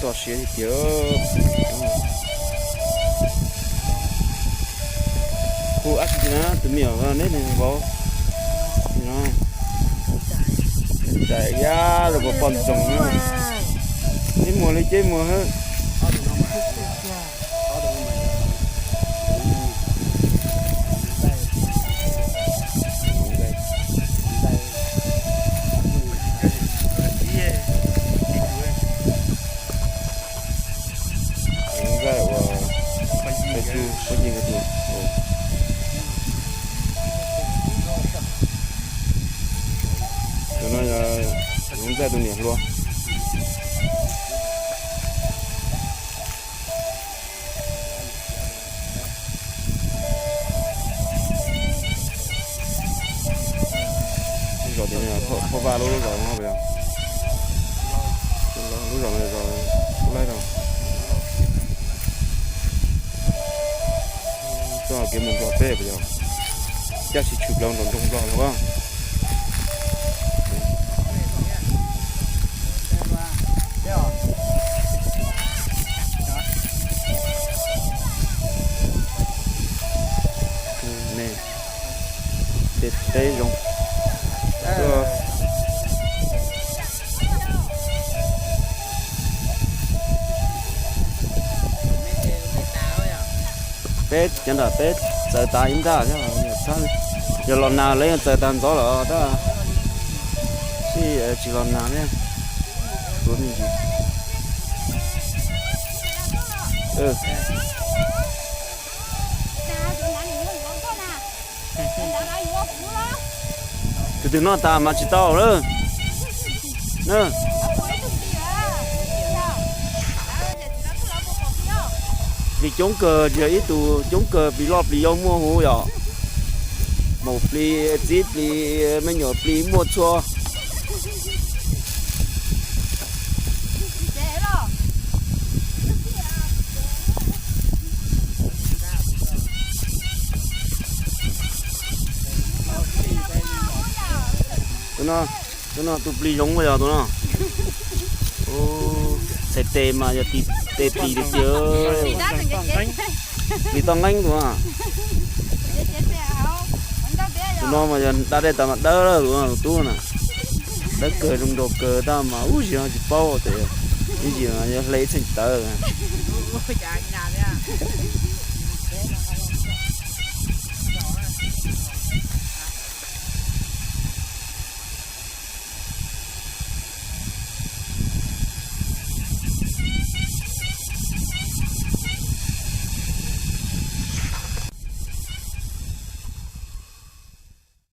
Siab tiag. Hu ab tsi na, tus me nyuam neb nws vauv no. Daim yaj los puas poj ntxoog na. Ib muag li ceb muag hab. Ua, poj yig, poj yig. Tus no yog Yoov Ntxawg tus niam hluas. Zos tias Phoj Vaj lub zos no puas yog? Lub zos no zos Kub Laib no. Txoj kev mus Nplog peb puas yog? Caj tsis tshwm plaws nram nroog Nplog los as. Tej teb zoo. Peb cov nram peb txawv tas ib nraj thiab, yog los nag lawv yeej txawv tas ntxov lawm tab sis tsis los nag thiab. Tuav me ntsis. Tus twg noj tas mas tsis tau lawm. Plis coob kawg, yog ib tug coob kawg, plis loj plis yau muaj huv yom. Maum plis, txiv plis, me nyuam plis muaj txhua. Tus no, tus no tus plis zoo ua yog tus no. Txhais tes mas yog tes plis tiag tiag. Plis toj nqeeb tus no. Tus no mas yog da dej tas mas dawb lawm tus no, tus tub na. Dawb kawg zoo nraug kawg tab mas ub zig tsis paub tias ib zig yog hle txheej tawv.